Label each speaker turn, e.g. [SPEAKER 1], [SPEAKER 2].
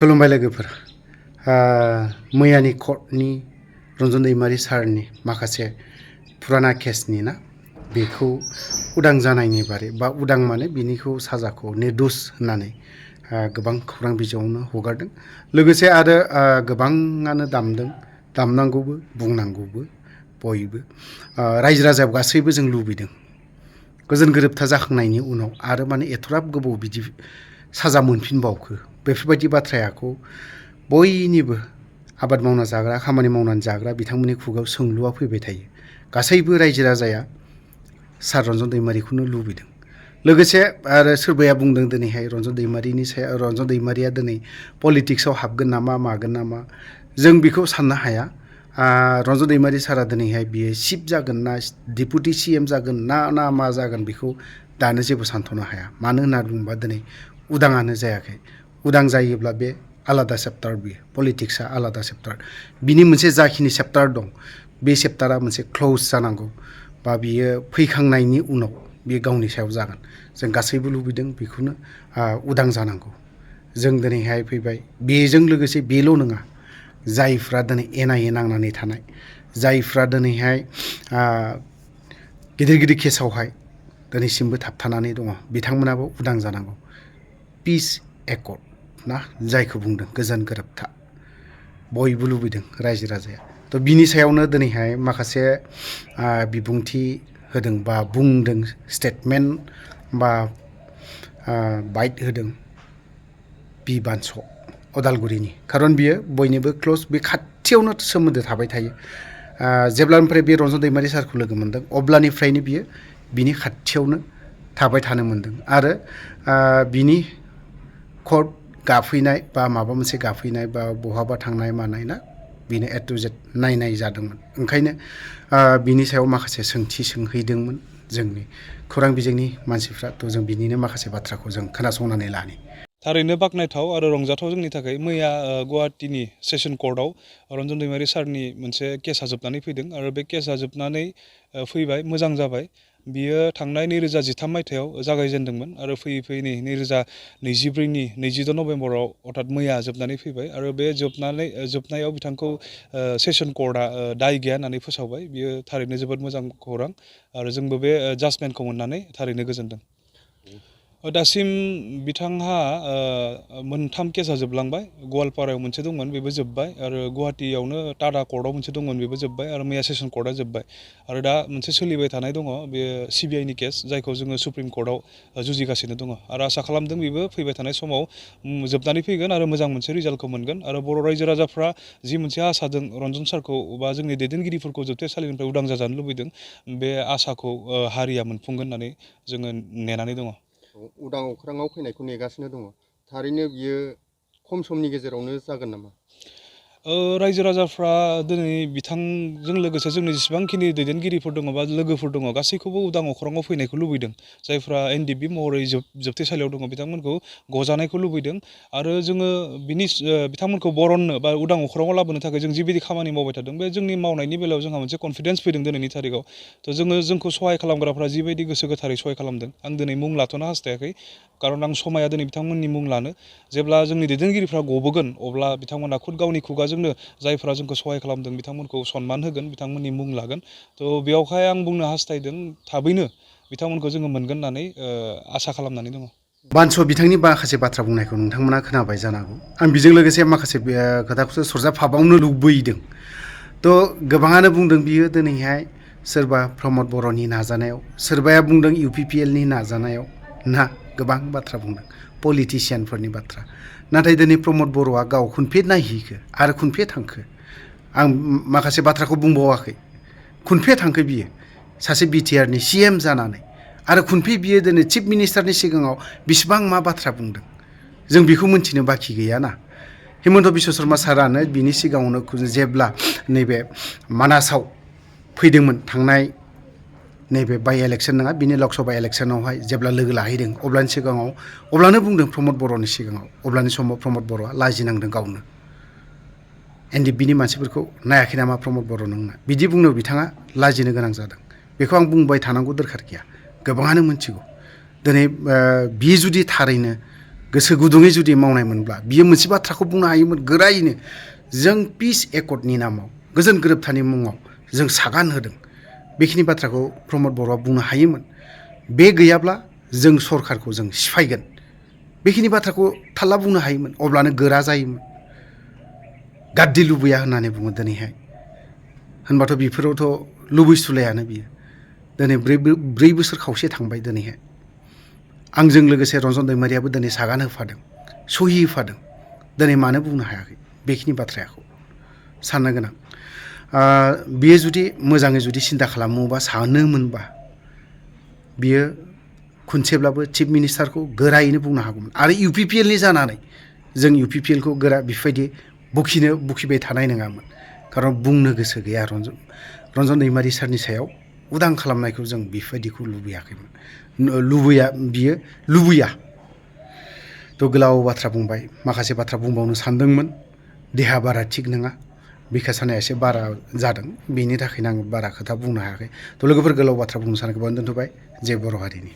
[SPEAKER 1] खुलुमबाय लोगोफोर। मैयानि कर्टनि रन्जन दैमारि सारनि माखासे फुराना केसनि ना बेखौ उदां जानायनि बारै बा उदां माने बिनिखौ साजाखौ निर्दोष होननानै गोबां खौरां बिजोङावनो हगारदों। लोगोसे आरो गोबाङानो दामदों, दामनांगौबो बुंनांगौबो बयबो। रायजो राजायाव गासैबो जों लुबैदों गोजोन गोरोबथा जाखांनायनि उनाव आरो माने एथ'राब गोबाव बिदि साजा मोनफिनबावखो बेफोरबायदि बाथ्राखौ बयनिबो आबाद मावना जाग्रा खामानि मावनानै जाग्रा बिथांमोननि खुगायाव सोंलुआ फैबाय थायो। गासैबो रायजो राजाया सार रन्जन दैमारिखौनो लुबैदों। लोगोसे आरो सोरबाया बुंदों दिनैहाय रन्जन दैमारिया दिनै पलिटिक्सआव हाबगोन नामा मागोन नामा, जों बेखौ साननो हाया। रन्जन दैमारि सारा दिनैहाय बियो चिफ जागोन ना डिपुटि CM जागोन ना मा जागोन बेखौ दानो जेबो सानथ'नो हाया। मानो होनना बुङोबा दिनै उदाङानो जायाखै। उदां जायोब्ला बे आलादा चेप्टार, बियो पलिटिक्सआ आलादा चेप्टार। बिनि मोनसे जाखिनि चेप्टार दं बे चेप्टारा मोनसे क्ल'ज जानांगौ बा बियो फैखांनायनि उनाव बियो गावनि सायाव जागोन। जों गासैबो लुबैदों बेखौनो, उदां जानांगौ। जों दिनैहाय फैबाय, बेजों लोगोसे बेल' नङा, जायफ्रा दिनै एनायै नांनानै थानाय, जायफ्रा दिनैहाय गिदिर गिदिर केसावहाय दिनैसिमबो थाबथानानै दङ, बिथांमोनाबो उदां जानांगौ। पिस एकर्ड ना जायखौ बुंदों गोजोन गोरोबथा बयबो लुबैदों रायजो राजाया। थ' बिनि सायावनो दिनैहाय माखासे बिबुंथि होदों बा बुंदों, स्टेटमेन्ट बा बाइट होदों बि बानस' अदालगुरिनि। खारन बियो बयनिबो क्ल'ज, बे खाथियावनो सोमोन्दो थाबाय थायो। जेब्लानिफ्राय बे रन्जन दैमारि सारखौ लोगो मोनदों अब्लानिफ्रायनो बियो बिनि खाथियावनो थाबाय थानो मोनदों आरो बिनि कर्ट गाफैनाय बा माबा मोनसे गाफैनाय बा बहाबा थांनाय मानाय ना बेनो A to Z नायनाय जादोंमोन। ओंखायनो बिनि सायाव माखासे सोंथि सोंहैदोंमोन जोंनि खौरां बिजोंनि मानसिफ्रा। थ' जों बिनिनो माखासे बाथ्राखौ जों खोनासंनानै लानि।
[SPEAKER 2] थारैनो बाख्नायथाव आरो रंजाथाव जोंनि थाखाय। मैया गुवाहाटीनि सेसन कर्टआव रन्जन दैमारि सारनि मोनसे केसा जोबनानै फैदों आरो बे केसा जोबनानै फैबाय, मोजां जाबाय। बियो थांनाय 2013 मायथाइयाव जागायजेनदोंमोन आरो फैयै फैयै 2024नि 26 नभेम्बराव अर्थात मैया जोबनानै फैबाय आरो बे जोबनायाव बिथांखौ सेसन कर्टआ दाय गैया होननानै फोसावबाय। बियो थारैनो जोबोद मोजां खौरां आरो जोंबो बे जाजमेन्टखौ मोननानै थारैनो गोजोनदों। दासिम बिथांहा 3 केसा जोबलांबाय। गवालपारायाव मोनसे दंमोन, बेबो जोब्बाय आरो गुवाहाटीयावनो टाटा कर्टआव मोनसे दंमोन, बेबो जोब्बाय आरो मैया सेसन कर्टआ जोब्बाय आरो दा मोनसे सोलिबाय थानाय दङ, बे CBIनि केस जायखौ जोङो सुप्रिम कर्टआव जुजिगासिनो दङ आरो आसा खालामदों बेबो फैबाय थानाय समाव जोबनानै फैगोन आरो मोजां मोनसे रिजाल्टखौ मोनगोन आरो बर' रायजो राजाफ्रा जि मोनसे आसा दं रन्जन सारखौ बा जोंनि दैदेनगिरिफोरखौ जोबथेसालिनिफ्राय उदां जाजानो लुबैदों, बे आसाखौ हारिया मोनफुंगोन होननानै जोङो नेनानै दङ।
[SPEAKER 3] उदां अख्राङाव फैनायखौ नेगासिनो दङ। थारैनो बियो खम समनि गेजेरावनो जागोन नामा?
[SPEAKER 2] रायजो राजाफ्रा दिनै बिथांजों लोगोसे जोंनि जेसेबांखिनि दैदेनगिरिफोर दङ बा लोगोफोर दङ गासैखौबो उदां अख्राङाव फैनायखौ लुबैदों। जायफ्रा NDP महरै जोबथेसालियाव दङ बिथांमोनखौ गजानायखौ लुबैदों आरो जोङो बिथांमोनखौ बरननो बा उदां अख्राङाव लाबोनो थाखाय जों जिबायदि खामानि मावबाय थादों, बे जोंनि मावनायनि बेलायाव जोंहा मोनसे कनफिडेन्स फैदों दिनैनि थारिखआव। थ' जोंखौ सहाय खालामग्राफ्रा जिबायदि गोसो गोथारै सहाय खालामदों, आं दिनै मुं लाथ'नो हास्थायाखै खारन आं समाया दिनै बिथांमोननि मुं लानो। जेब्ला जोंनि दैदेनगिरिफ्रा गबोगोन अब्ला बिथांमोना खुद गावनि खुगाजोंनो जायफ्रा जोंखौ सहाय खालामदों बिथांमोनखौ सनमान होगोन, बिथांमोननि मुं लागोन। थ' बेयावहाय आं बुंनो हास्थायदों थाबैनो बिथांमोनखौ जोङो मोनगोन होननानै आसा खालामनानै दङ।
[SPEAKER 1] बानस' बिथांनि माखासे बाथ्रा बुंनायखौ नोंथांमोना खोनाबाय जानांगौ। आं बेजों लोगोसे माखासे खोथाखौसो सरजाबफाबावनो लुबैदों। थ' गोबाङानो बुंदों बियो दिनैहाय सोरबा प्रमद बर'नि नाजानायाव, सोरबाया बुंदों UPPLनि नाजानायाव ना गोबां बाथ्रा बुंदों, पलिटिसियानफोरनि बाथ्रा। नाथाय दिनै प्रमद बर'आ गाव खुनफे नायहैखो आरो खुनफे थांखो, आं माखासे बाथ्राखौ बुंबावाखै, खुनफे थांखो बियो सासे BTRनि CM जानानै आरो खुनफे बियो दिनै चिफ मिनिस्टारनि सिगाङाव बिसिबां मा बाथ्रा बुंदों जों बेखौ मिन्थिनो बाखि गैयाना। हिमन्त बिश्व शर्मा सारानो बिनि सिगाङावनो जेब्ला नैबे मानासाव फैदोंमोन, थांनाय नैबे बाइ इलेक्सन नङा बिनि लकसभा इलेक्सनावहाय जेब्ला लोगो लाहैदों अब्लानो बुंदों प्रमद बर'नि सिगाङाव, अब्लानि समाव प्रमद बर'आ लाजिनांदों गावनो। NDPनि मानसिफोरखौ नायाखै नामा प्रमद बर' नोंना, बिदि बुंनो बिथाङा लाजिनो गोनां जादों। बेखौ आं बुंबाय थानांगौ दरखार गैया, गोबाङानो मिथिगौ। दिनै बियो जुदि थारैनो गोसो गुदुङै जुदि मावनायमोनब्ला बियो मोनसे बाथ्राखौ बुंनो हायोमोन गोरायैनो, जों पिस एकर्डनि नामाव, गोजोन गोरोबथानि मुङाव जों सागान होदों। बेखिनि बाथ्राखौ प्रमद बर'आ बुंनो हायोमोन। बे गैयाब्ला जों सरखारखौ जों सिफायगोन, बेखिनि बाथ्राखौ थाल्ला बुंनो हायोमोन। अब्लानो गोरा जायोमोन। गाद्दि लुबैया होननानै बुङो दिनैहाय, होनबाथ' बेफोरावथ' लुबैसुलायानो बियो। दिनै 4 बोसोर खावसे थांबाय दिनैहाय। आंजों लोगोसे रन्जन दैमारियाबो दिनै सागान होफादों, सहि होफादों। दिनै मानो बुंनो हायाखै बेखिनि बाथ्राखौ साननो गोनां। बियो जुदि मोजाङै जुदि सिन्था खालामोबा, सानोमोनबा, बियो खनसेब्लाबो चिफ मिनिस्टारखौ गोरायैनो बुंनो हागौमोन। आरो UPPLनि जानानै जों UPPLखौ गोरा बेफोरबायदि बुखिबाय थानाय नङामोन। खारन बुंनो गोसो गैया रन्जन दैमारि सारनि सायाव उदां खालामनायखौ जों बेफोरबायदिखौ लुबैयाखैमोन। बियो लुबैया। थ' गोलाव बाथ्रा बुंबाय, माखासे बाथ्रा बुंबावनो सानदोंमोन। देहा बारा थिग नङा, बिखा सानाया एसे बारा जादों, बेनि थाखायनो आं बारा खोथा बुंनो हायाखै। थ' लोगोफोर, गोलाव बाथ्रा बुंनो साननायखौ बावनो दोनथ'बाय। जय बर' हारिनि।